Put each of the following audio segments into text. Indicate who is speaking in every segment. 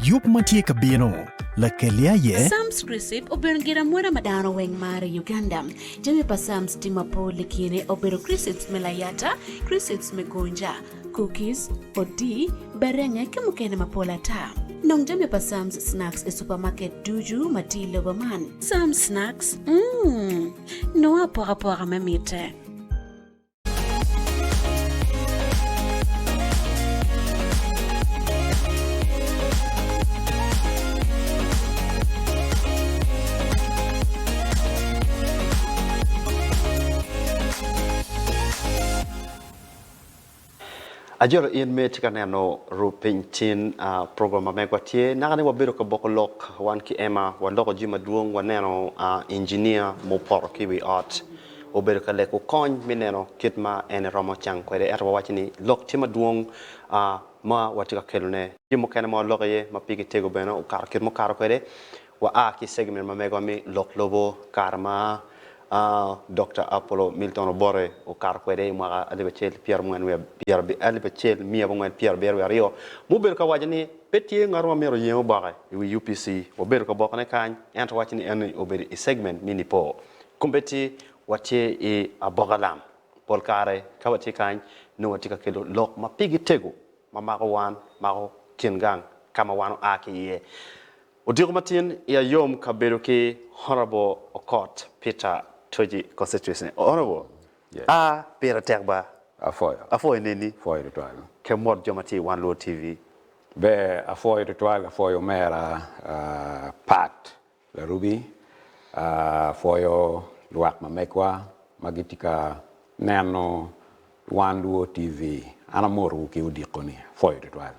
Speaker 1: Yub ma tye ka bino, lakelli aye.
Speaker 2: Sam's Crisp obedo gin amwoda ma dano weng maro i Uganda. Jami pa Sam's tye mapol i kine obedo crisps me layata, crisps me gonja, cookies, odii, berenge ki mukene mapol ata. Nong jami pa Sam's Snacks i supermarket ducu ma tye i lobo man. Sam's Snacks, mm, nongo apokapoka me mitte.
Speaker 3: Ajolo in me tye ka neno rupiny tin program ma megwa tye naka ni wabedo ka boko lok wan ki Emma waloko jami madwong waneno engineer mupoto ki wi ot obedo ka leko kony me neno kit ma en eromo cang kwede ento wawaco ni lok tye madwong ma watye ka kelone. Jami mukene ma waloko iye ma pigi tego bene okato kit mukato kwede. Wa a ki i segment ma megwa me Lok Lobo kare ma Dokta Apollo Milton Obote okato kwede i mwaka 1972 mubedo ka waco ni pe tye ngat ma myero oyeng oboke i wi UPC. Wabedo ka bokone kany ento waco ni eni obedo i segment me Nipo. Kombeddi watye i aboka lam. Pol kare ka watye kany nongo watye ka kelo lok ma pigi tego ma mako wan, mako kin gang ka ma wan oa ki iye. Odiko matin iya yom ka bedo ki Honourable Okot Peter Toji Constituency. Honourable,
Speaker 4: Yes.
Speaker 3: a pire tek ba.
Speaker 4: Apwoyo.
Speaker 3: Apwoyo neni.
Speaker 4: Apwoyo tutwal.
Speaker 3: Ke mot jo ma tye i Wan Luo TV.
Speaker 4: Ber, apwoyo tutwal, apwoyo omera uh, Pat Larubi, apwoyo lwak ma megwa ma gitye ka neno Wan Luo TV. An amotowu ki odiko-ni. Apwoyo tutwal.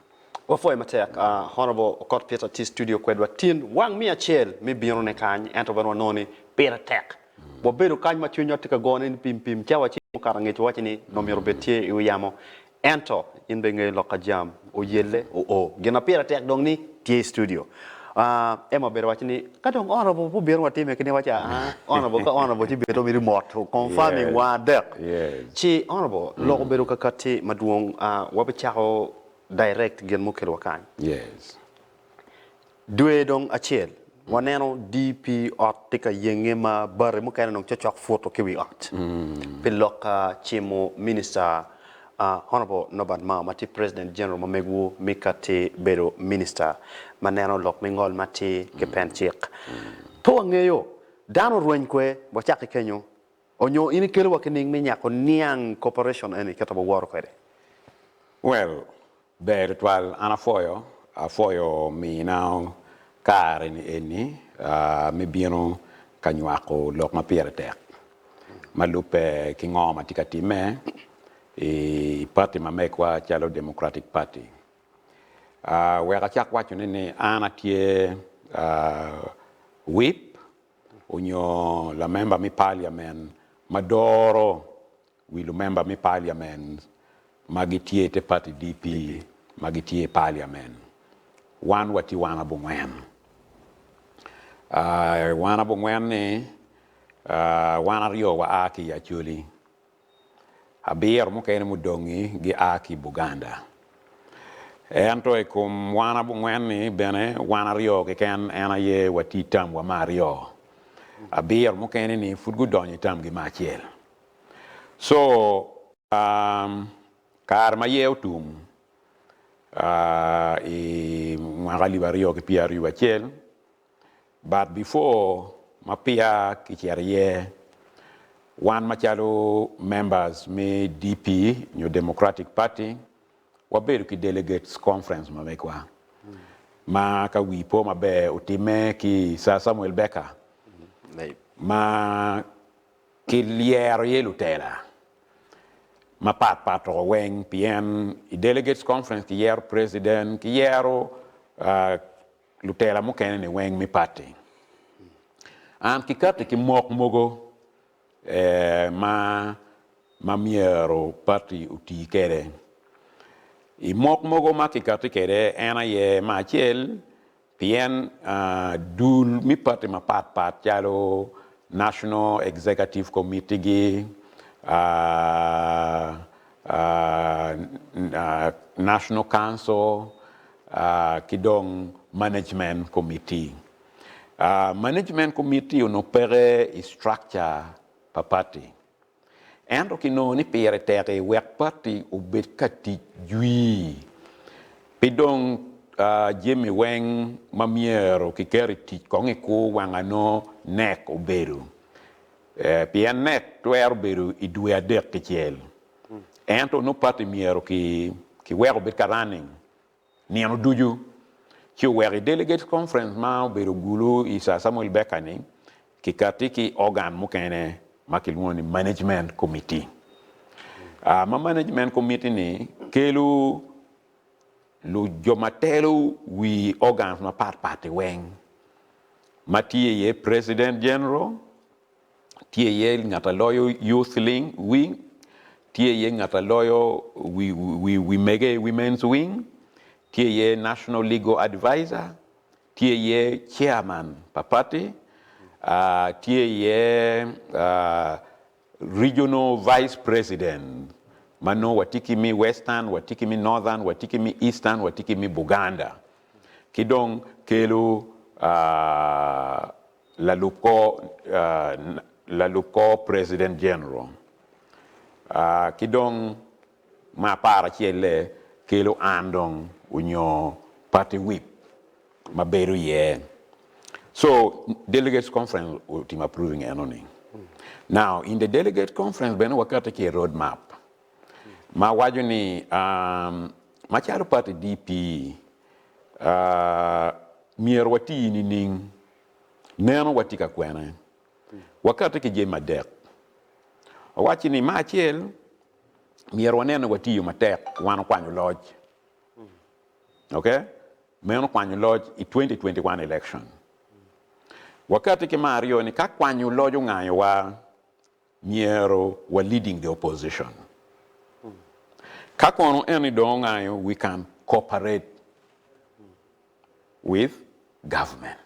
Speaker 3: Wapwoyo matek Honourable Okot Peter tye i studio kwedwa tin wang me acel me binone kany ento bene wanongo ni pire tek. Wabedo kany ma cwinywa tye ka gone ni pim pim cawa acel mukato angec wawaco ni nongo myero obed tye i wi yamo Ento, in bene ingeyo lok ka jam oyelle oo. Gin ma pire tek dong ni tye i studio. Emma obedo waco ni, Ka dong Honourable pe obino watime kini waco aa, Honourable ka Honourable ci bed omiti mot confirming wa adek. Ci Honourable, lok obedo ka katti madwong, wabicako direct gin mukelo wa kany. Dwe dong acel, waneno DP ot tye ka yenge ma bati mukene dong cokcok puto ki wi ot pi lok ka cimo Minista Honourable Norbert Mao ma tye President General ma megwu me kati bedo Minista ma neno lok me ngol matir ki pen cik. Pe wangeyo dano orweny kwe wacak ki kenyo onyo in ikelo wa ki ning me nyako niang corporation eni kit ma waworo kwede?
Speaker 4: Well, Ber tutwal an apwoyo apwoyo mina kare ni eni me bino ka nywako lok ma pire tek ma lubbe ki ngo ma tye ka time i party ma megwa calo Democratic Party. Wek acak waco ne ni an atye whip onyo lamemba me parliament ma doro wi lumemba me parliament ma gitye i te party DP ma gitye i parliament. Wan watye wan abongwen. I wan abongwen ni wan aryo wa a ki i Acholi, abiro mukene mudongi gia ki i Buganda. Ento i kom wan abongwen ni bene wan aryo keken en aye watye i term wa me aryo. Abiro mukene ni pud gudonyo i term gi me acel. So, kare ma iye otum i mwaka alip aryo ki pyeraryo wiye acel, but before ma peya kicito iye, wan macalo members me DP nyo Democratic Party, wabedo ki Delegates Conference ma megwa, ma ka wii po maber otimme ki Sir Samuel Baker ma Kilyero iye lutela mapat pat oko weng pien i Delegates Conference kiyero President, kiyero lutela mukene ni weng me party. And kikati ki mok mogo ma ma myero party oti kwede. I mok mogo ma kikati kwede en aye me acel Pien dul me pati mapat pat calo National Executive Committee gi, National Council, ki dong Management Committee. Management Committee onongo peke i structure pa party. Ento kinongo ni pire tek i wek party obed ka tic jwi pi dong jami weng ma myero kiket i tic kong i kur wang anongo nek obedo. Pien nek twero bedo i dwe adek kicel. Ento nongo party myero kiwek obed ka running nino ducu. Ci oweko i Delegates Conference ma obedo Gulu i Sir Samuel Baker ni, kikati ki organ mukene ma kilwongo ni Management Committee. Ma Management Committee ni kelo lu jo ma telo wi organs mapat pat-ti weng ma tye iye President General, tye iye ngat a loyo Youth Wing, tye iye ngat a loyo wi mege Women's Wing, tye iye National Legal Advisor, tye iye Chairman pa party, tye iye Regional Vice President ma nongo watye ki me Western, watye ki me Northern, watye ki me Eastern, watye ki me Buganda ki dong kelo lalub kor lalub kor President General ki dong me aparacelle kelo an dong onyo party whip ma bedo iye so delegates conference otimo approving eno ni now in the delegate conference bene wakati ki road map ma waco ni macalo party DP Myero wati nining? Neno watye ka kwene. Wakati ki jami adek. Wawacci ni, me acel, myero wanen ni watiyo matek wan okwanyo loc. Ok? Meno kwanyo loc i 2021 election. Wakati ki me aryo ni ka kwanyo loc ongayowa, myero wa leading the opposition. Ka kono eni dong ongayo we can cooperate with government.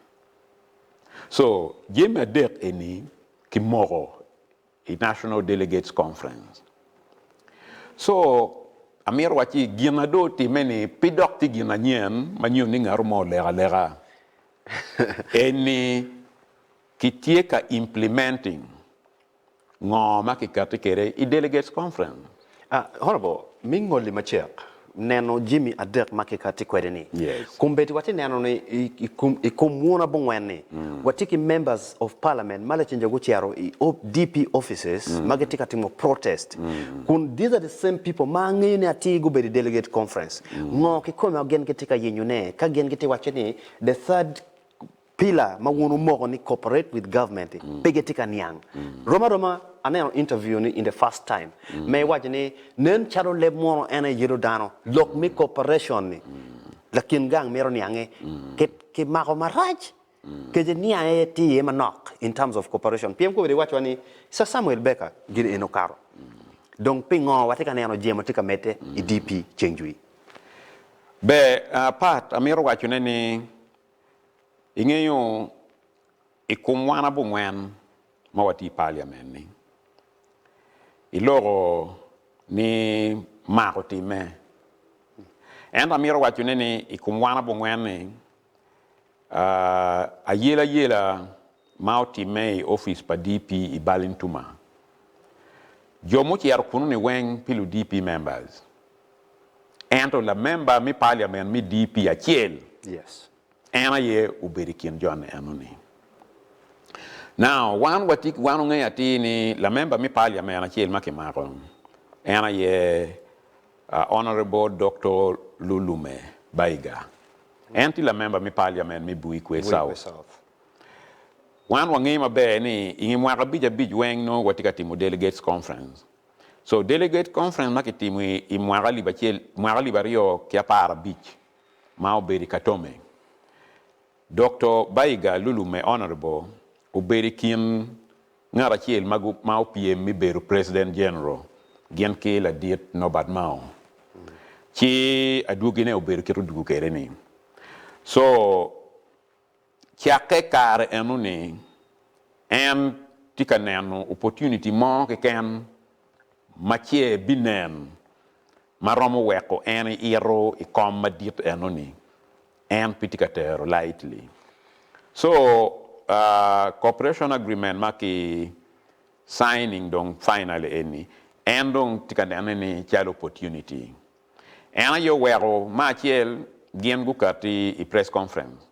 Speaker 4: So jami adek eni kimoko i National Delegates Conference. So amito wacci gin ma dong otime ni pe dok tye gin anyen ma nyuto ni ngato mo oleko aleka. Eni Kitye ka implementing ngo ma kikati kwede i Delegates Conference?
Speaker 3: Ah, Honourable, mi ngoli macek neno jami adek ma kikati kwede ni.
Speaker 4: Yes.
Speaker 3: Kombeddi watye neno ni i kom wun abongwen ni watye ki members of parliament ma lacenja gucito i DP offices ma gitye ka timo protest kun these are the same people ma angeyo ni atir gubedo i delegate conference. Ngo kikome ma gin gitye ka yenyo ne ka gin gitye waco ni the third Pillar ma wun wumoko ni cooperate with government pe gitye ka niang. Rom aroma aneno interview ni in the first time ma iwaco ni nen calo leb munu en aye yelo dano lok me cooperation ni lakin gang mito niange ki mako marac kece niange tye iye manok in terms of cooperation pien kobedi iwaco wa ni Sir Samuel Baker gin eni okato dong pingo watye ka neno jemo tye ka medde i DP ceng jwi.
Speaker 4: Ber Pat amito waco ne ni Ingeyo, i kom wan abongwen ma watye i paliament-ni, iloko ni mako timme. Ento amito wacone ni i kom wan abongwen-ni, ayelayela ma otimme i opic pa DP i Balintuma, jo mucito kunnu-ni weng pi lu DP members. Ento lamemba me paliament me DP acel en aye obedo i kin jone eno-ni. Now, wan watye, wan wangeyo atir ni lamemba me paliament acel ma kimako en aye Honourable Doctor Lulume Baiga. En tye lamemba me paliament me Buikwe South. Wan wangeyo maber ni i nge mwaka abic abic weng nongo watye ka timo Delegates Conference. So delegate conference ma kitimo i mwaka alip acel mwaka alip aryo ki aparabic ma obedo i Katome, Doktor Baiga Lulume Honourable obedo i kin ngat acel ma ma opyem me bedo President General gin ki ladit Norbert Mao ci adwogine obedo kit odwogo kwede ni. So Cakke kare eno-ni, en tye ka neno opportunity mo keken ma ce binen ma romo weko en ito i kom madit eno-ni. En pe tye ka tero lightly. So cooperation agreement ma ki signing dong finally eni en dong tye ka nene ni calo opportunity. En aye oweko me acel gin gukati i press conference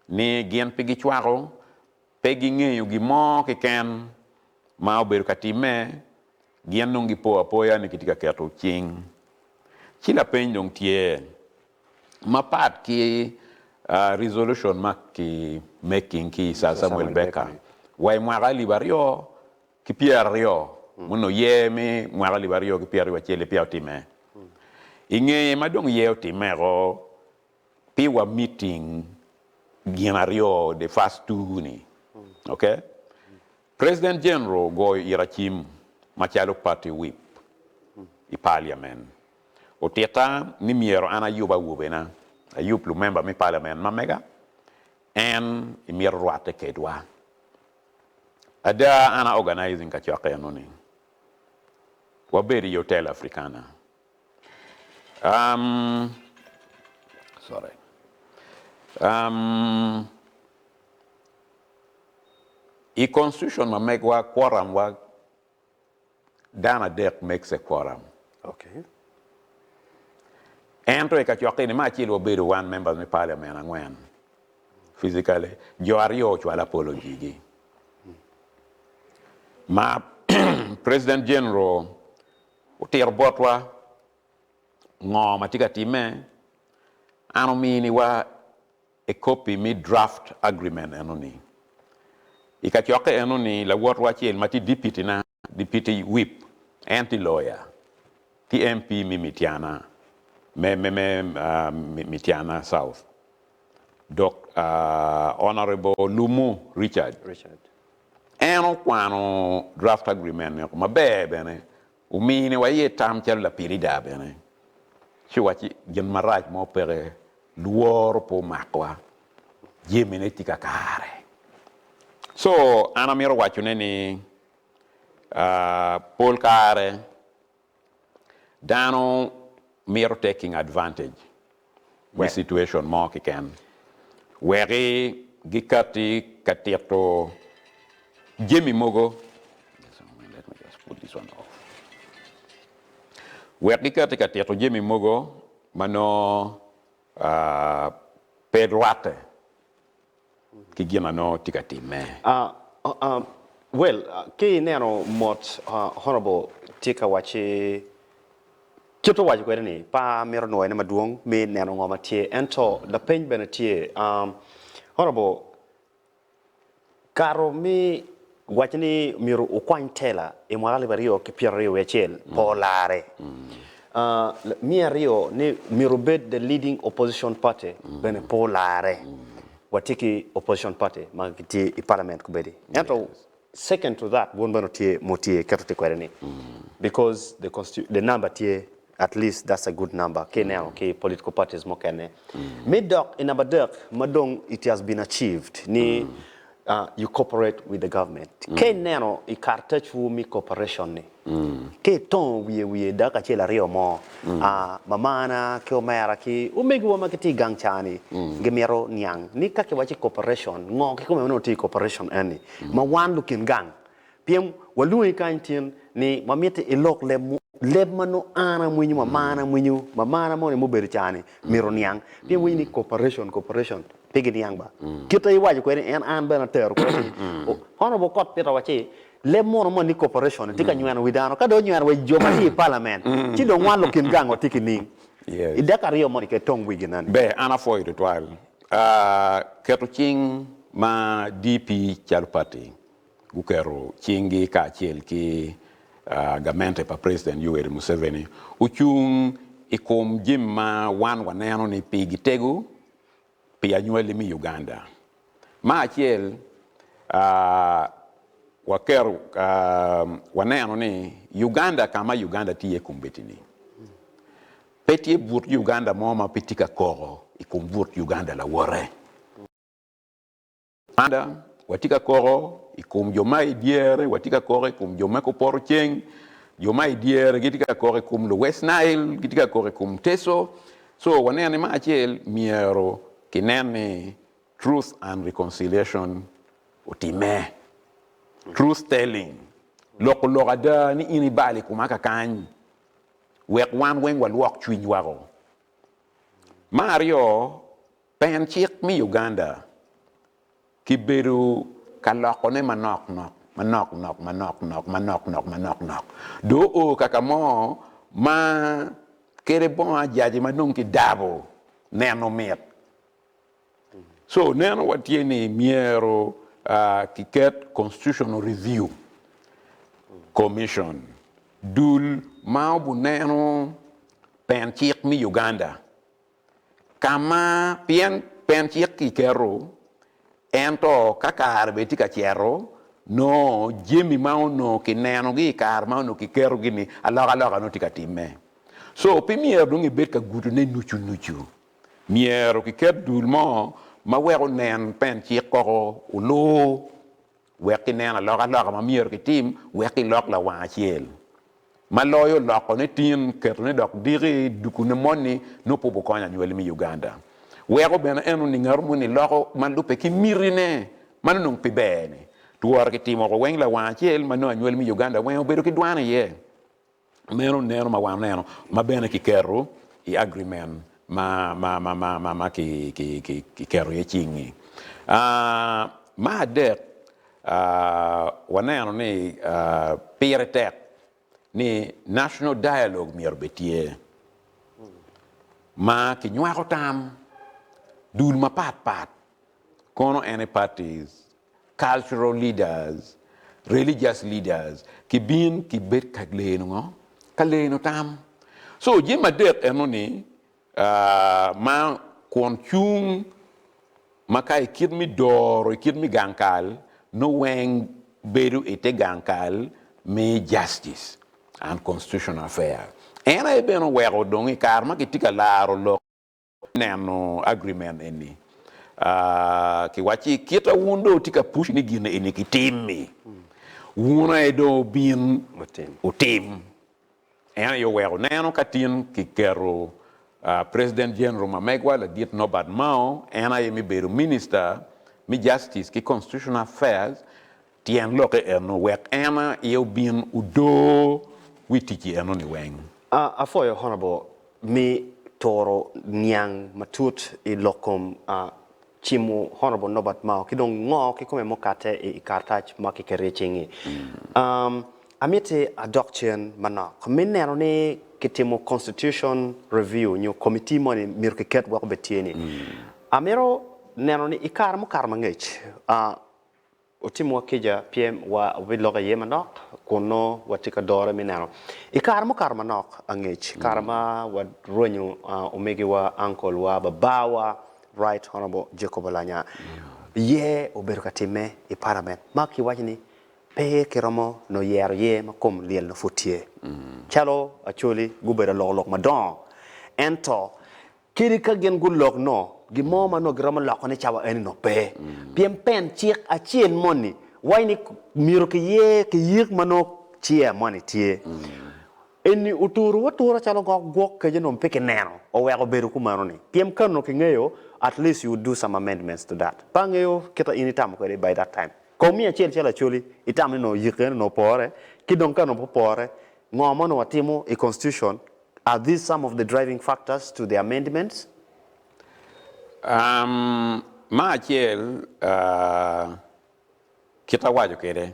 Speaker 4: ni gin pe gicwako, pe gingeyo gin mo keken ma obedo ka timme, gin dong gipo apoya ni kitye ka keto cing. Ci lapeny dong tye, Mapat ki resolution ma ki making ki Sir Samuel Baker wa i mwaka alip 2020 ma onongo yer me mwaka 2021 peya otime. I ngeye ma dong yer otime ko pi wa meeting gin aryo the first two ni ok. President General ogoyo ira cim macalo party whip i parliament. Otitta ni myero an ayub awobena, ayub lumemba me parliament ma mega, en imito rwatte kedwa. Ada an a organizing kacokke eno ni. Wabedo i Hotel Africana. Um, sorry. Um, I constitution ma megwa quorum wa dano adek makes a quorum.
Speaker 3: Okay.
Speaker 4: Ento i kacokke ni me acel wabedo wan members me parliament angwen physically jo aryo ocwalo apology gi ma president general otito botwa ngo ma tye ka timme an ominiwa A copy me draft agreement eno ni. I kacokke eno ni lawotwa acel ma tye deputy na, deputy whip, en tye lawyer, tye MP me Mityana, me me me Mityana South, dok Honourable Lumu Richard. En okwano draft agreement ni oko maber bene, omine wa iye tam calo lapilida bene, ci owacci gin marac mo peke Lworo pe omakwa, jamine tye kakare. So an amito wacone ni pol kare dano mito taking advantage me situation mo keken weki gikati ka tito jami mogo wek gikati ka tito jami mogo ma nongo pe rwatte ki gin ma nongo tye ka timme.
Speaker 3: Well, ki ineno mot Honourable tye ka wacci kit owaco kwede ni pe amito nwoyone madwong me neno ngo ma tye ento lapeny bene tye Honourable Kato me waco ni myero wukwany tela i mwaka 2021 pe olare. Me aryo ni myero wubed the leading opposition party bene pe olare. Watye ki opposition party ma gitye i parliament kombeddi. Ento second to that wun bene wutye ma wutye kit wutye kwede ni because the number tye At least that's a good number ki ineno ki political parties mukene. Me dok i namba adek ma dong it has been achieved ni you cooperate with the government. Ka ineno i karatac-wu me cooperation ni, ka itongo wiye wiye dakika acel aryo mo, mamana ki omera ki omegiwa ma gitye i gang ca-ni gimito niang ni ka kiwaco cooperation, ngo kikome ma nongo tye i cooperation eni ma wan lukin gang Pien walwongi kany tin ni wamiti ilok leb mu, leb ma nongo an amwinyo, mamana amwinyo, mamana moni mubedo ca-ni mito niang. Pien winyo ni cooperation, cooperation, pe giniang ba. Kite iwaco kwede ni en an bene atero kwede ni Honourable Okot Peter wacci leb munu moni ni cooperation ni tye ka nyweno wi dano. Ka dong onyweno wa jo ma tye i parliament ci dong wan lukin gang watye ki ning? I dakika aryo moni kede tong wigi nani.
Speaker 4: Ber, an apwoyo tutwal. Keto cing ma DP calo party guketo cinggi kacel ki gamente pa President Yoweri Museveni ocung i kom jami ma wan waneno ni pigi tego pi anywali me Uganda. Me acel, waketo waneno ni Uganda ka ma Uganda tye iye kombeddi-ni, pe tye but Uganda mo ma pe tye ka koko i kom but Uganda lawote. Ada, watye ka koko i kom jo ma i dyere, watye ka koko i kom jo me kupoto ceng, jo ma i dyere gitye ka koko i kom lu West Nile, gitye ka koko i kom Teso. So waneno ni me acel myero. Kinen ni Truth and Reconciliation otimme. Truth telling, loko lok ada ni in ibalo i koma kakany wek wan weng walwok cwinywa-o. Me aryo, pen cik me Uganda kibedo ka lokone manok nok, manok nok, manok nok, manok nok, manok nok. Dong oo kaka mo ma kede bongo ajaji ma dong kidabo neno mit. So neno wa tye ni myero kiket constitutional review commission, dul ma obuneno pen cik me Uganda ka ma pien pen cik kiketo ento ka kare bene tye ka cito nongo jami ma onongo kinenogi i kare ma onongo kiketogi ni alokaloka nongo tye ka timme. So pe myero dong ibed ka gutone nucu nucu. Myero kiket dul mo ma wek onen pen cik koko olur wek kinen alokaloka ma myero kitim wek kilok lawang acel. Ma loyo lokone tin, ketone dok diki, dukune moni nongo pe obikonyo anywali me Uganda. Weko bene eno ni ngato moni loko ma lubbe ki mitine ma nongo pe ber ni twora kitimo woko weng lawang acel ma nongo anywali me Uganda weng obedo ki dwan iye. Meno neno ma wan oneno ma bene kiketo i agreement ma ma ma ma ma ma ki ki ki kiketo iye cing-ngi. Me adek, waneno ni pire tek ni national dialogue myero obed tye ma kinywako tam dul mapat pat kono ene parties cultural leaders, religious leaders ki bin ki bed ka leno ngo? Ka leno tam. So jami adek eno ni ma kun cung ma ka i kit me doro i kit me gang kal nongo weng bedo i te gang kal me justice and constitutional affairs. En aye bene oweko dong i kare ma kitye ka laro lok neno agreement eni ki wacci kita wun dong wutye ka push ni gin eni ki timmi wun aye dong wubin wutim en aye oweko neno ka tin ki keto president general ma megwa ladit Norbert Mao en aye me bedo minister me justice ki constitutional affairs Tyen lokke eno wek en aye obin odor wi ticci eno ni weng.
Speaker 3: Apwoyo Honourable me toro niang matut i lok kom cimo Honourable Norbert Mao ki dong ngo kikome mukate i karatac ma kiketo iye cingi. Amiti adok cen manok me neno ni kitimo constitution review nyo committee moni myero kiket wek obed tye ni. Amito neno ni i kare mukato mangec Otimwa kica pien wabiloko iye manok kun nongo watye ka dore me neno. I kare mukato manok angec, kare ma warwenyo omegiwa, uncle-wa, babawa, Right Honourable Jacob Olanya, yer obedo ka timme i Parliament ma kiwaco ni pe kiromo nongo yero yer ma kom lyel nongo pud tye. Calo Acholi gubedo aloko lok madongo ento Kadi ka gin gulok nongo, gin mo ma nongo giromo lokone cawa eni nongo pe. Pien pen cik acel moni waco ni myero kiyer kiyik ma nongo chair moni tye. Eni oturowu atura calo gok gwok kece nongo pe kineno oweko obedo kumeno ni. Pien ka nongo kingeyo at least you would do some amendments to that. Pe angeyo kita in itamo kwede by that time. Kong miyo acel calo Acholi itamo ni nongo yik eni nongo opore ki dong ka nongo pe opore ngo ma nongo watimo i constitution Are these some of the driving factors to the amendments?
Speaker 4: Um, me acel, uh, kit awaco kwede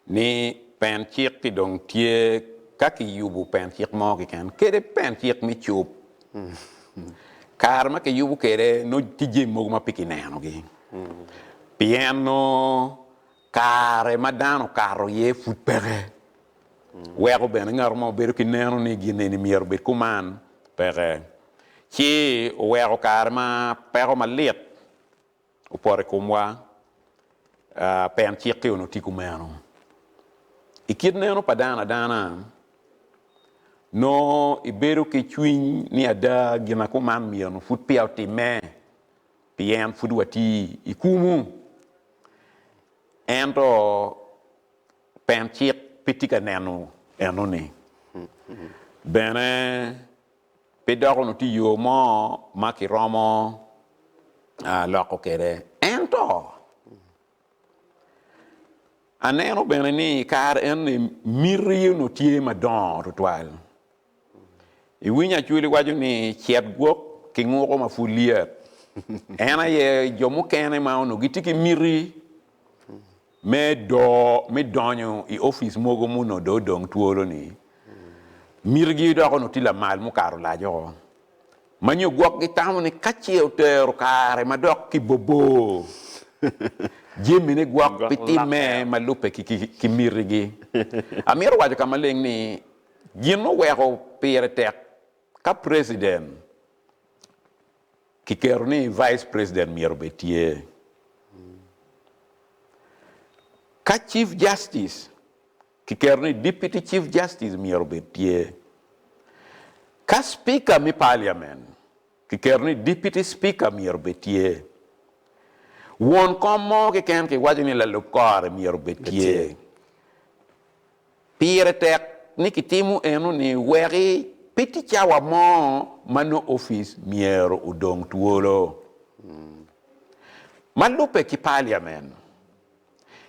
Speaker 4: ni pen cik-ki dong tye ka kiyubo pen cik mo keken, kadi pen cik me cub, kare ma kiyubo kwede nongo tye jami mogo ma pe kinenogi pien nongo kare ma dano okato iye pud peke. Weko bene ngat mo bedo ki neno ni gin eni myero obed kuman? Peke. Ci oweko kare ma peko malit opoto i komwa, pen cik-ki onongo tye kumeno. I kit neno pa dano adana, nongo ibedo ki cwiny ni ada gin ma kuman myero pud peya otimme pien pud watye i kumu. Ento Pen cik pe tye ka neno enoni. Bene pe dok onongo tye yo mo ma kiromo. loko kwede. Ento aneno bene ni i kare eni miti onongo tye madongo tutwal. Iwinyo Acholi waco ni cet gwok ki nguko ma pud lyet. En aye jo mukene ma onongo gitye ki miti me doo me donyo i opic mogo ma onongo dong odong twolo-ni, mitigi dok onongo tye lamal mukato lac woko. Ma nyo gwok gitamo ni ka ce otero kare ma dok kibobor jamine gwok pe timme ma lubbe ki mitigi. Amito waco ka maleng ni gin oweko pire tek ka preciden kiketo ni vice president myero obed tye. Ka chief justice kiketo ni deputy chief justice myero obed tye. Ka speaker me parliament kiketo ni deputy speaker myero obed tye. Won kom mo keken kiwaco ni lalub kore myero obed tye. Pire tek ni kitimo eno-ni weki pe tye cawa mo ma nongo opic myero odong twolo. Ma lubbe ki paliamen,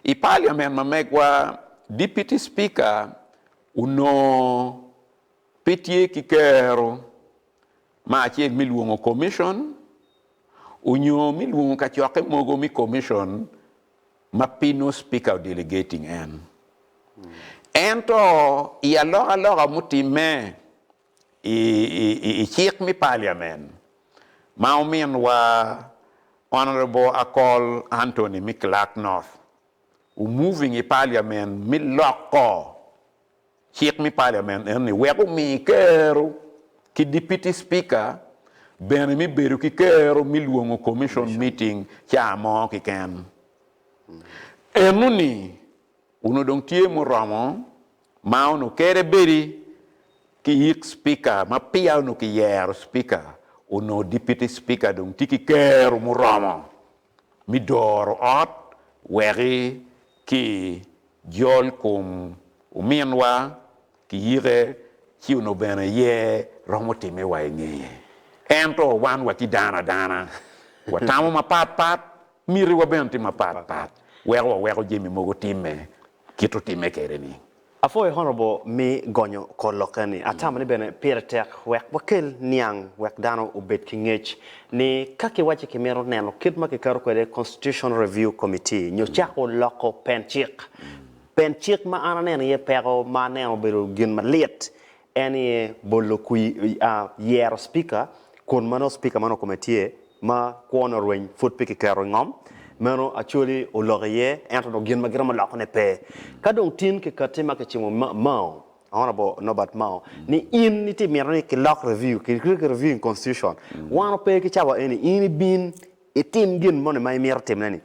Speaker 4: i paliamen ma megwa, Dipiti Cipika onongo pe tye ki kero ma acel me lwongo komicon onyo me lwongo kacokke mogo me komicon ma pi nongo Speaker o delegating en. Ento i alokaloka mutimme i cik me Parliament ma ominwa Honourable Akol Anthony me Clark North o moving i Parliament me loko Cik me Paliament eno ni wek omi kero ki Dipiti Cipika bene me bedo ki kero me lwongo Commission meeting caa mo kiken. Eno ni onongo dong tye muromo ma onongo kede bedi ki yik Cipika ma peya onongo kiyero Cipika onongo Dipiti Cipika dong tye ki kero muromo me doro ot weki ki Jol kom ominwa ki yike ci onongo bene yer romo timme wa i ngeye. Ento wan watye dano adana, watamo mapat pat, mitiwa bene tye mapat pat, weko waweko jami mogo timme kit otimme kwede ni.
Speaker 3: Apwoyo Honourable me gonyo kor lokke ni. Atamo ni bene pire tek wek wakel niang wek dano obed ki ngec ni ka kiwaci kimito neno kit ma kiketo kwede Constitution Review Committee nyo cako loko pen cik. Pen cik ma an aneno iye peko ma aneno obedo gin malit en aye bolo kwir, yero speaker kun ma nongo speaker man kome tye ma kwone orweny pud pe kiketo i ngom, meno Acholi oloko iye ento dong gin ma giromo lokone pe. Ka dong tin kikatti ma kicimo Mao, Honourable Norbert Mao, ni in itye mito ni kilok review, ki reviewing constitution, wan ope ki cawa eni, in ibin itim gin moni ma imito timone ni.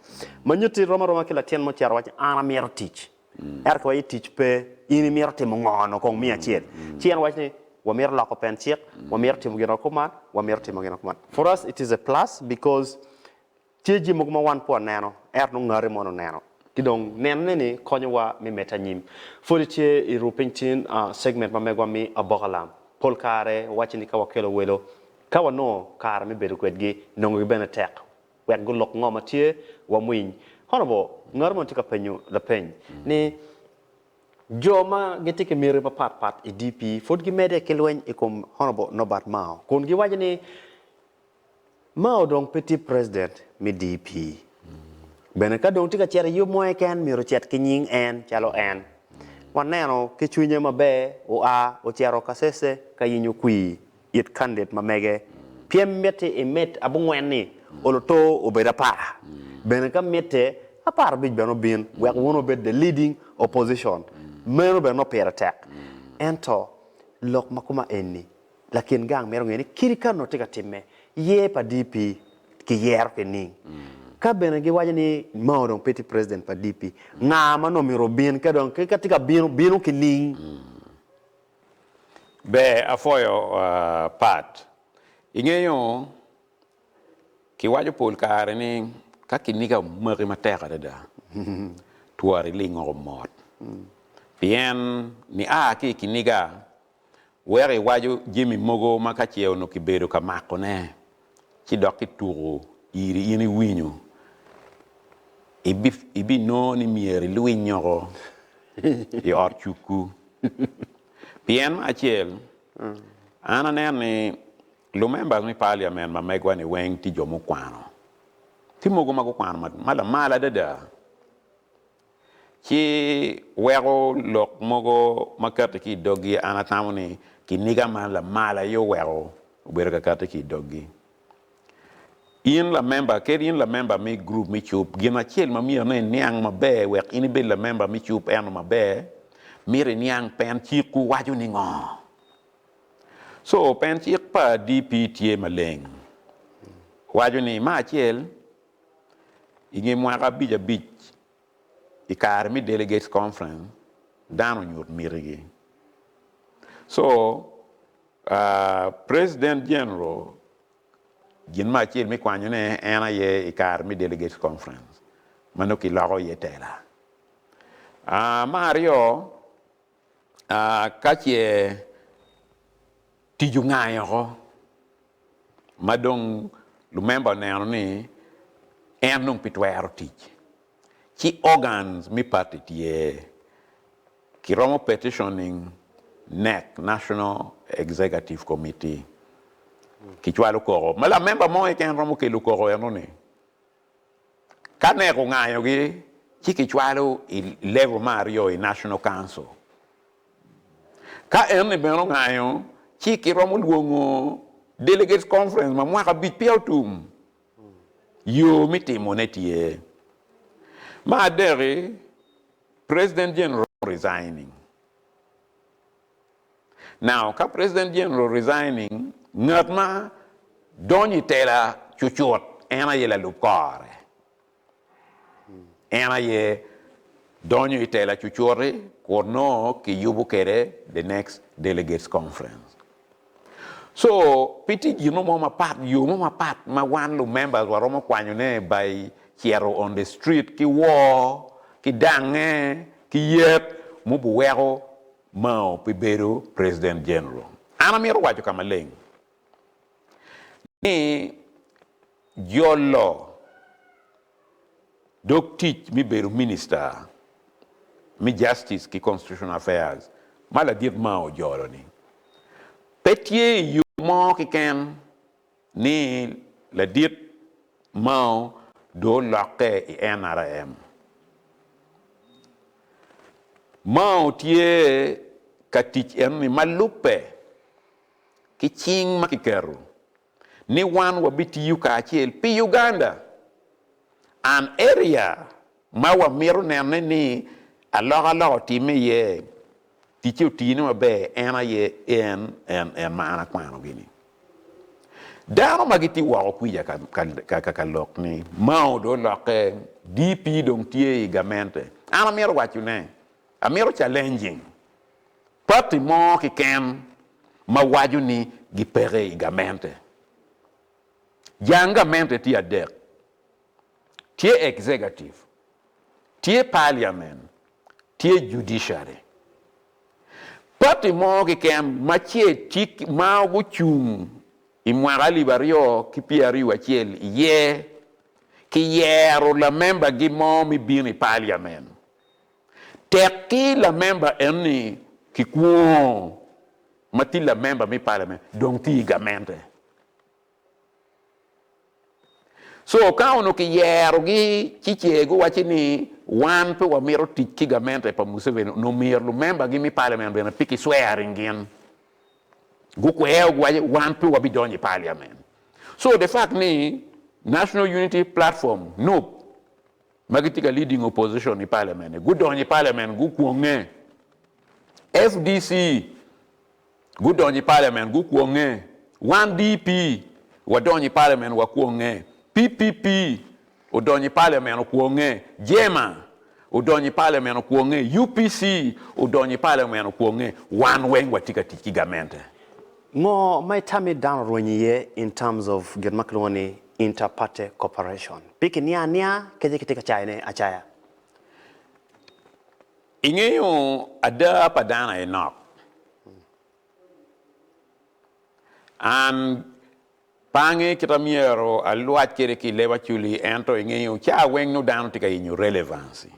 Speaker 3: Ma nyutti rom aroma ki latin ma ocito waco ni an amito tic. Ento kiwaco ni tic pe, in imito timo ngo no kong miyo acel. Ci en owaco ni wamito loko pen cik, wamito timo gin ma kuman, wamito timo gin ma kuman. For us it is a plus because tye jami mogo ma wan pe waneno ento nongo ngati moni oneno. Ki dong nenone ni konyowa me medde anyim. Pwod itye i ruu piny tin segment ma megwa me Aboka Lam. Pol kare wawaco ni ka wakelo welo, ka wanongo kare me bedo kwedgi, nongogi bene tek. Wek gulok ngo ma tye wamwiny. Honourable, ngat moni tye ka penyo lapeny ni jo ma gitye ki miti mapat pat i DP pud gimede ki lweny i kom Honourable Norbert Mao kun giwaco ni Mao dong pe tye president me DP. Bene ka dong tye ka cito i yub mo keken myero ocit ki nying en calo en. Waneno ki cwinye maber oa ocito Kasese ka yenyo kwir it candidate ma mege pien mitte imed abongwen-ni oloto obed apar bene ka mitte aparabic bene obin wek wun wubed the leading opposition meno bene nongo pire tek ento lok ma kuma eni lakin gang mito nge ni kadi ka onongo tye ka timme yer pa DP kiyero ki ning ka bene giwaco ni Mao dong pe tye president pa DP nga ma nongo myero obin ka dong ka tye ka bino bino ki ning.
Speaker 4: Ber apwoyo Pat. Ingeyo, kiwaco pol kare ni ka kiniga omaki matek adada, twara iling woko mot. Pien nia ki i kiniga weko iwaco jami mogo ma ka ce onongo kibedo ka makone ci dok kituko. iri in iwinyo, ibinongo ni myero ilwiny oko i ot cukku. Pien me acel, an aneno ni lumembers me parliament ma megwa-ni weng tye jo mukwano. Tye mogo ma gukwano ma lamal adada ci weko lok mogo ma kati ki i doggi an atamo ni kiniga ma lamal aye oweko obedo ka kati ki i doggi. In lamemba, kadi in lamemba me gurup me cup, gin acel ma myero nongo iniang maber wek in ibed lamemba me cup eno maber, mito iniang pen cikwu waco ni ngo. So pen cik pa DP tye maleng, waco ni me acel, i nge mwaka abic abic i kare me Delegates Conference, dano onyut mitigi. So President General gin me acel me kwanyone en aye i kare me Delegates Conference ma nongo kiloko iye tela. Me aryo, ka ce tic ongayo oko ma dong lumemba oneno ni en dong pe twero tic, ci organs me party tye. Kiromo petitioning nec, National Executive Committee, kicwalo koko ma lamemba mo keken romo kelo koko eno-ni. Ka nec ongayogi ci kicwalo i level me aryo i National Council. Ka eni bene ongayo ci kiromo lwongo Delegates Conference ma mwaka abic peya otum. Yo me timone tye. Me adek-ki, President General resigning. Now ka President General resigning, ngat ma donyo i tela cucut en aye lalub kore. En aye donyo i tela cucut-ti kun nongo kiyubo kwede the next delegates conference. So pe tye gin mo mapat, yo mo mapat ma wan lu members waromo kwanyo ne by cito on the street ki woo, ki dange, ki yet mubuweko Mao pi bedo President General. An amito waco ka maleng ni jolo dog tic me bedo Minister me Justice ki Constitutional Affairs ma ladit Mao ojolo-ni pe tye i yo mo keken ni ladit Mao dong olokke i NRM. Mao tye ka tic enoni ma lubbe ki cing ma kiketo ni wan wabitiyo kacel pi Uganda, an area ma wamito nenone ni alokaloka otimme iye, ticce otine maber en aye en en ma an akwanogi-ni. Dano ma gitye woko kwica ka lok ni Mao dong olokke, DP dong tye i gamente. An amito wacone, amito challenging party mo keken ma waco ni gipeke i gamente. Jang gamente tye adek, tye executive, tye parliament, tye judiciary. Party mo keken ma ce tye ma gucung i mwaka alip aryo ki pyeraryo acel iye kiyero lamemba gi mo me bino i parliament. Tek ki lamemba eni kikwongo ma tye lamemba me parliament dong tye i gamente. So ka onongo kiyerogi ci ce guwacci ni wan pe wamito tic ki gamente pa Museveni onongo myero lumemba gi me parliament bene pe ki swearing gin. Gukweo guwaco wan pe wabidonyo i parliament. So the fact ni National Unity Platform, NUP, ma gitye ka leading opposition i parliament ni gudonyo i parliament gukwonge. FDC Gudonyo i parliament gukwonge. Wan DP wadonyo i parliament wakwonge. PPP odonyo i parliament okwonge. JEMA odonyo i parliament okwonge. UPC odonyo i parliament okwonge. Wan weng watye ka tic ki gamente.
Speaker 3: Ngo ma itami dano orwenyo iye in terms of gin ma kilwongo ni inter party cooperation? Pe kiniang aniang kece kitye ka cayone acaya?
Speaker 4: Ingeyo ada pa dano aye nok. An. Pe angeyo kit ma myero alwac kwede ki i leb Acholi ento ingeyo ca weng nongo dano tye ka yenyo relevancy.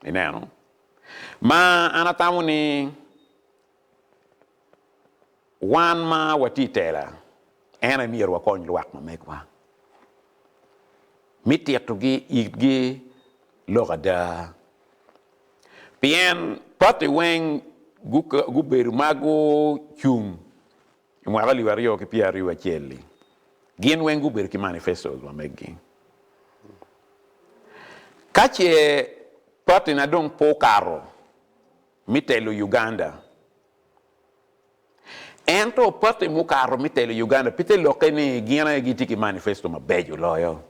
Speaker 4: Ineno? Ma an atamo ni wan ma watye i tela en aye myero wakony lwak ma megwa me titogi itgi lok ada. Pien pati weng gubedo ma gucung i mwaka alip aryo ki pyeraryo wiye acel-li, gin weng gubedo ki manifestos ma meggi. Ka ce patina dong pe okato me telo Uganda, Ento pati mukato me telo i Uganda pe te lokke ni gin aye gitye ki manifesto mabeco loyo.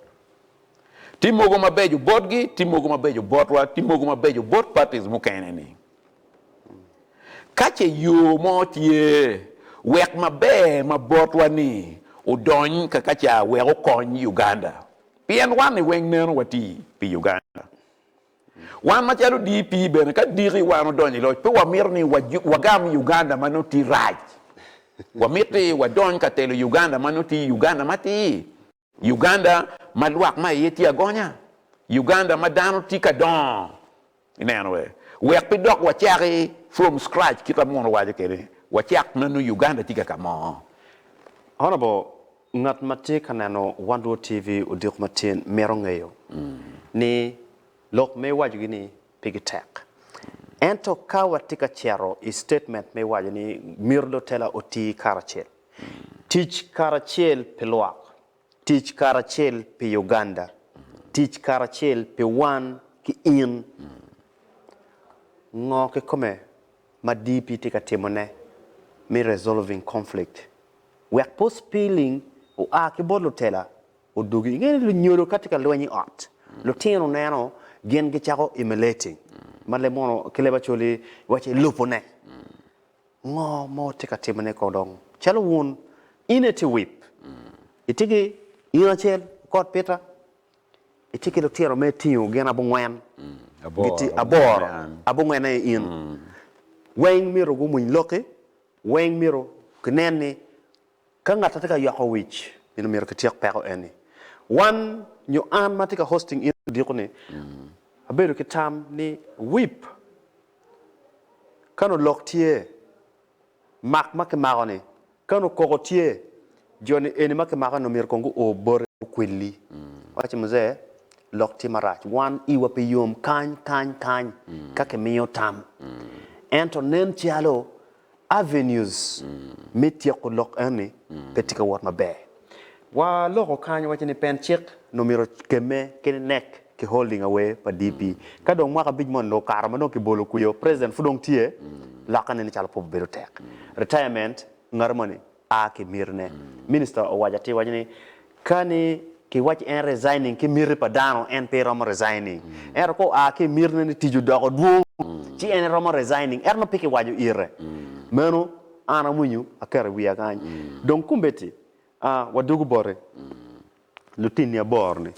Speaker 4: Tye mogo mabeco botgi, tye mogo mabeco botwa, tye mogo mabeco bot parties mukene-ni. Ka ce yo mo tye, wek maber ma botwa-ni odony kakaca wek okony Uganda. Pien wan-ni weng neno wati pi Uganda. Wan macalo DP bene ka diki wan odonyo i loc pe wamito ni wagam Uganda ma nongo tye rac. Wamiti wadony ka telo Uganda ma nongo tye Uganda matir, Uganda ma lwak ma iye tye agonya, Uganda ma dano tye ka dongo. Ineno we? Wek pe dok wacaki from scratch kit ma muno waco kwede, wacak ma nongo Uganda tye ka ka mo.
Speaker 3: Honourable, ngat ma tye ka neno One Luo TV odiko matin mito ngeyo ni Lok ma iwacogi ni pigi tek. Ento ka watye ka cito i statement ma iwaco ni myero lutela oti karacel, tic karacel pi lwak, tic karacel pi Uganda, tic karacel pi wan ki in, ngo kikome ma DP tye ka timone me resolving conflict wek pe spilling oa ki bot lutela Odugi. Inge ni lunyodo ka tye ka lweny i ot, lutino neno gin gicako emulating ma leb mono ki leb Acholi iwaci lubone. Ngo ma watye ka timone kong dong? Calo wun, in itye whip, itye ki in acel, Okot Peter, itye ki lutino ma itingo gin abongwen, gitye aboro, abongwen aye in. Weng myero gumwiny lokki, weng myero kinen ni Ka ngat tye ka yoko wic, in omyero kityek peko eni. Wan nyo an ma atye ka hosting in odiko ni, abedo ki tam ni whip ka nongo lok tye, mak ma kimako ni, ka nongo koko tye, jo ni eni ma kimako ni omyero kong guo boti gukweli. Waci muzee, lok tye marac, wan iwa pe yom kany, kany, kany ka kimiyo tam. Ento nen calo Avenues me tyeko lok eni pe tye ka wot maber. Wa loko kany waco ni pen cik nongo myero okemme ki nek ki holding away pa DP. Ka dong mwaka abic moni dong okato ma dong kibolo kwiyo president pud dong tye, lokke neno calo pud bedo tek. Retirement ngati moni a ki miti ne. Minister owaco atir waco ni ka ni ki waci en resigning ki miti pa dano en pe romo resigning ento ka oa ki miti ne ni tic odoko dwong ci en romo resigning ento nongo pe ki waco ite meno an awinyo aketo i wiya kany dong kombeddi wadwogo boti lutinni aboro ni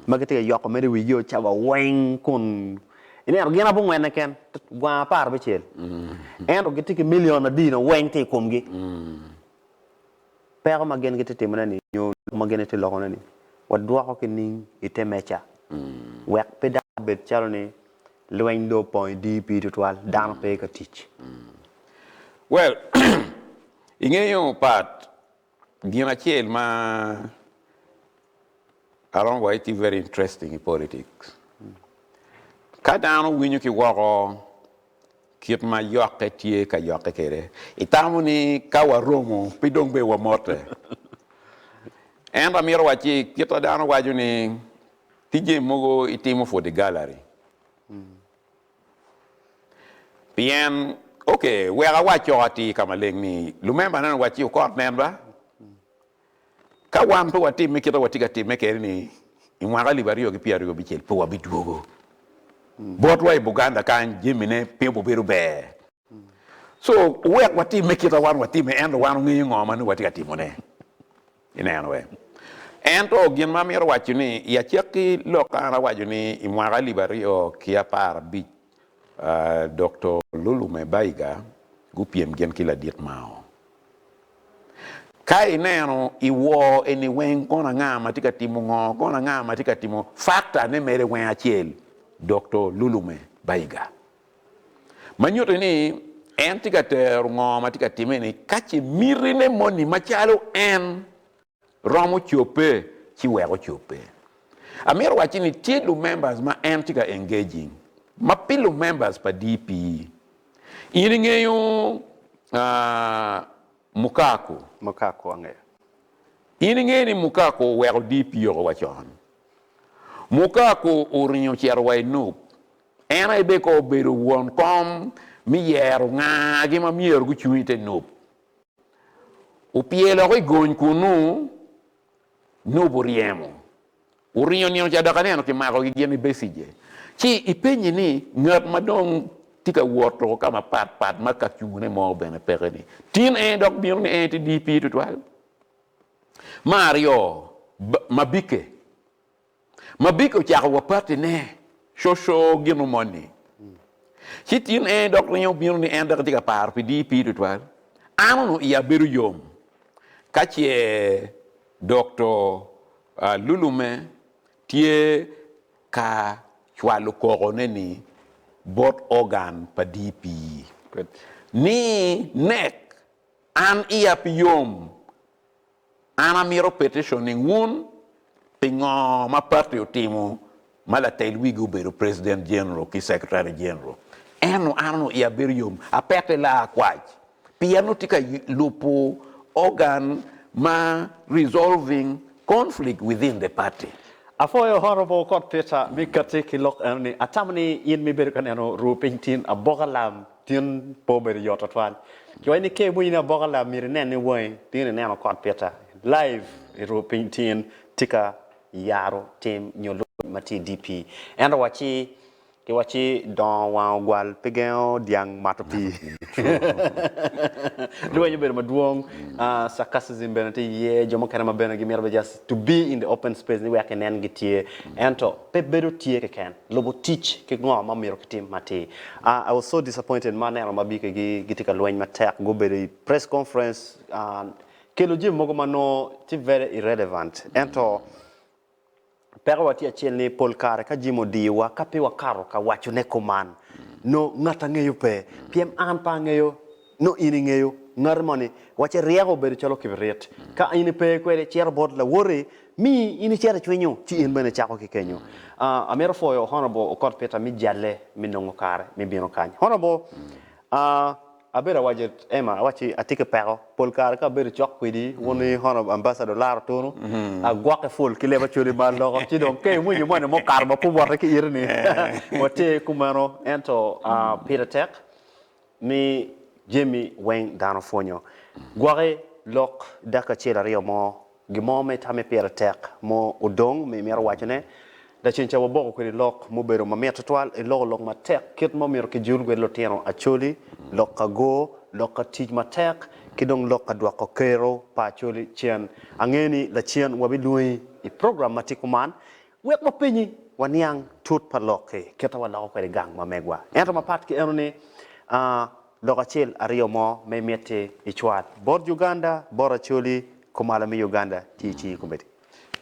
Speaker 3: ma gitye ka yoko mere i wigi o cawa weng kun ineno gin abongwene keken gwang aparabicel ento gitye ki million adi-ni weng tye i komgi. Peko ma gin gitye timone-ni nyo lok ma gin gitye lokone-ni wadwoko ki ning i te meja wek pe dano obed calo ni lweny dong opong i DP tutwal, dano pe ka tic.
Speaker 4: Well, ingeyo Pat, gin acel ma aromo waci tye very interesting i politics, ka dano winyo ki woko Kit ma yokke tye ka yokke kwede, itamo ni ka waromo pe dong bene wamotte? Ento amito wacci kit ma dano waco ni tye jami mogo itimo for the gallery. Pien, ok, wek awac cok atir ka maleng ni lumemba neno wacci okot nen ba. Ka wan pe watimme kit ma watye ka timme kwede-ni, i mwaka alip aryo ki pyeraryo abicel pe wabidwogo. Botwa i Buganda kany jamine pe obibedo ber. So, wek watimme kit ma wan watimme ento wan wangeyo ngo ma nongo watye ka timone. Ineno we? Ento gin ma amito waco ni, i acakki lok an awaco ni i mwaka alip aryo ki aparabic, Doktor Lulume Bayiga gupyem gin ki ladit Mao. Ka ineno i wor eni weng kono anga ma tye ka timo ngo, kono anga ma tye ka timo factor ne mere weng acel, Doktor Lulume Bayiga. Ma nyuto ni en tye ka tero ngo ma tye ka time ni ka ce miti ne moni macalo en romo cobbe ci wek ocobbe. Amito wacci ni tye lu members ma en tye ka engaging ma pi lu members pa DP. In ingeyo Mukaku.
Speaker 3: Mukaku angeyo.
Speaker 4: In ingeyo ni Mukaku oweko DP oko wa con. Mukaku oringo ocito wa i Nup. En aye bene kong obedo won kom me yero ngagi ma myero gucung i te Nup. Opyelo oko i gony kunnu, Nup oryemo. Oringo nino ca dok aneno kimakogi gin i Besigye. Ci ipenye ni, Ngat ma dong tye ka woto ka mapat pat ma ka cungone mo bene peke-ni, tin en dok bino ni en tye DP tutwal? Me aryo, Mabike. Mabike ocako wa patine coco gino moni. Ci tin en dok ringo bino ni en dok tye ka paro pi DP tutwal. An onongo iya bedo yom ka ce Doktor Lulume tye ka cwalo kokone-ni bot organ pa DP ni nek an iya pe yom An amito petitioning wun pi ngo ma party otimo ma latel wigi obedo president general ki secretary general. Eno an onongo iya bedo yom apete laa kwac pien nongo tye ka lubo organ ma resolving conflict within the party.
Speaker 3: Apwoyo Honourable Okot Peter me kati ki lok eno ni atamo ni in ma ibedo ka neno ruu piny tin aboka lam Tin pe obedo yot twatwal. Kiwaco ni ka iwinyo ni aboka lam myero inen ni wangi tin ineno kot pita live i ruu piny tin tye ka yaro tim nyo lweny ma tye i DP. Ento wacci kiwacci dongo wang ogwal pe gengo dyang mato pii. Lweny obedo madwong, sarcasm bene tye iye, jo mukene ma bene gimito be just to be in the open space ni wek inen gitye ento pe bedo tye keken. Lubo tic ki ngo ma myero kitim matir. I was so disappointed ma aneno ma bike gi gitye ka lweny matek gubedo i press conference kelo jami mogo ma nongo tye very irrelevant ento peko wa tye acel ni pol kare ka jami odiyowa ka pe wakato ka waco ne kuman nongo ngat angeyo pe pien an pe angeyo nongo in ingeyo ngati moni wacce ryeko obedo calo kibirit ka in ipe kwede cito bot lawoti Mi in icito icwinyo ci in bene icako ki kenyo. Amito pwoyo Honourable Okot Peter mi jalle mi nongo kare mi bino kany. Honourable, abedo awaco Emma awacci atye ki peko pol kare ka abedo cok kwedi wun i Honourable Ambassador Lara Otunu agwokke full ki leb Acholi ma aloko ci dong ka iwinyo moni mukato ma pe owote ki iti ni watye kumeno ento pire tek Mi jami weng dano pwonyo. Gwoki lok dakika acel aryo mo, gin mo ma itame pire tek mo odong ma imito wacone. Lacen ca waboko kwede lok mubedo mamit tutwal, iloko lok matek kit ma omyero kijul kwede lutino Acholi, lok ka go, lok ka tic matek, ki dong lok ka dwoko kero pa Acholi cen. Angeyo ni lacen wabilwongi i program ma tye kuman Wek wapenyi waniang tut pa lok-ki kit ma waloko kwede gang ma megwa. Ento mapat ki enoni, lok acel aryo mo ma imiti icwal bot Uganda, bot Acholi, kumalo me Uganda tye i cingi kombeddi.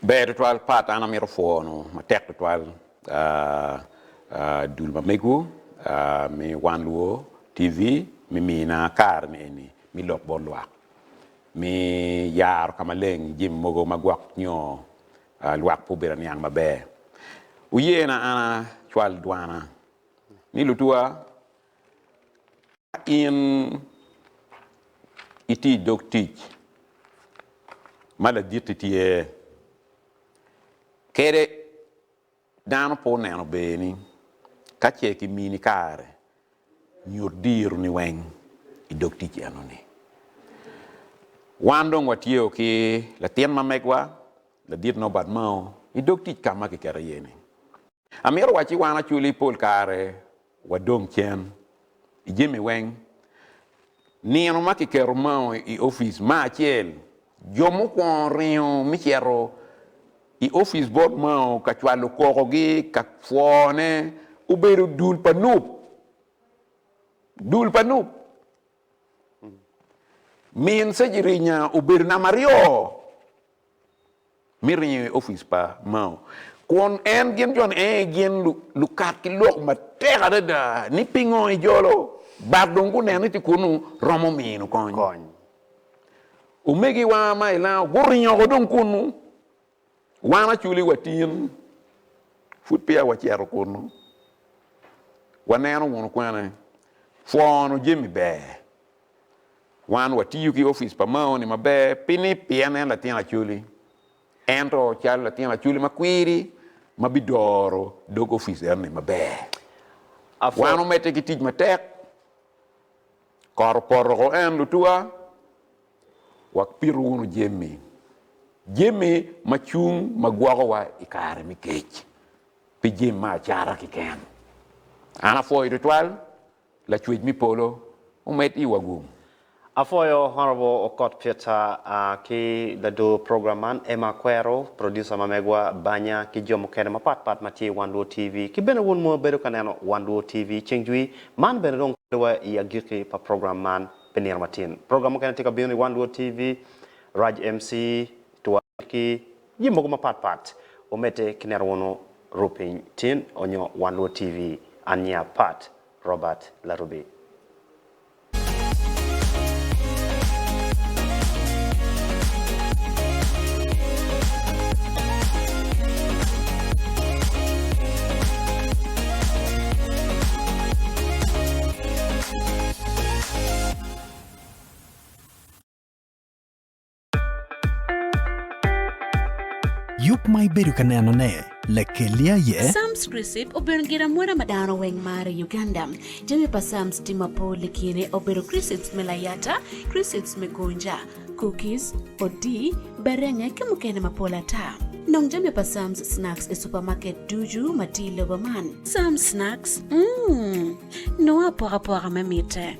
Speaker 4: Ber tutwal Pat an amito pwono matek tutwal dul ma megwu me Wan Luo TV me mina kare ni eni me lok bot lwak me yaro ka maleng jami mogo ma gwok nyo Lwak pe obedo aniang maber. Wuyena an acwal dwana ni lutuwa, ka in itye i dog tic ma laditti tye kede dano pe oneno berni, ka ce kimini kare, nyut dironi weng i dog tic enoni. Wan dong watye ki latin ma megwa, ladit Nobert Mao, i dog tic ka ma kiketo iye-ni. Amito wacci wan Acholi pol kare wadong cen i jami weng. Nino ma kiketo Mao i opic me acel, jo mukwongo ringo me cito i opic bot Mao ka cwalo kokogi ka pwone obedo dul pa nup. Dul pa nup. Min Ssegirinya obedo namba aryo me ringo i opic pa Mao kun en gin jo-ni aye gin lukat ki lok matek adada ni pingo ijolo bat dong guneno ni tye kunu romo mino kony. Omegiwa ma i Lango guringo oko dong kunu wan Acholi watin pud peya wacito kunu waneno wunu kwene pwono jami ber. Wan watiyo ki opic pa Mao ni maber pi ni pien en latin Acholi. Ento calo latin Acholi ma kwiri ma bidoro dog opic eno ni maber. Wan omedde ki tic matek, kot opoto oko en lutuwa, wapito wunu jami, jami ma cung ma gwokowa i kare me kec, pe jami me acata keken. An apwoyo tutwal. Lacwec me polo omed iwa gum.
Speaker 3: Apwoyo Honourable Okot Peter ki lador program man Emma Akwero, producer ma megwa Banya ki jo mukene mapat pat ma tye i Wan Luo TV ki bene wun ma wubedo ka neno Wan Luo TV ceng jwi man bene dong kelowa i agiki pa program man pi nino matin. Program mukene tye ka bino i Wan Luo TV, Raj MC, Twal ki jami mogo mapat pat. Wumedde ki neno wunu Rupiny tin onyo Wan Luo TV. An nyinga Pat Robert Larubi.
Speaker 1: Yub ma ibedo ka nenone lakelli aye.
Speaker 2: Sam's Crisp obedo gin amwoda ma dano weng maro i Uganda. Jami pa Sam's tye mapol i kine obedo crisps me layata, crisps me gonja, cookies, odii, berenge ki mukene mapol ata. Nong jami pa Sam's Snacks i supermarket ducu ma tye i lobo man. Sam's Snacks, mm, nongo apokapoka me mitte.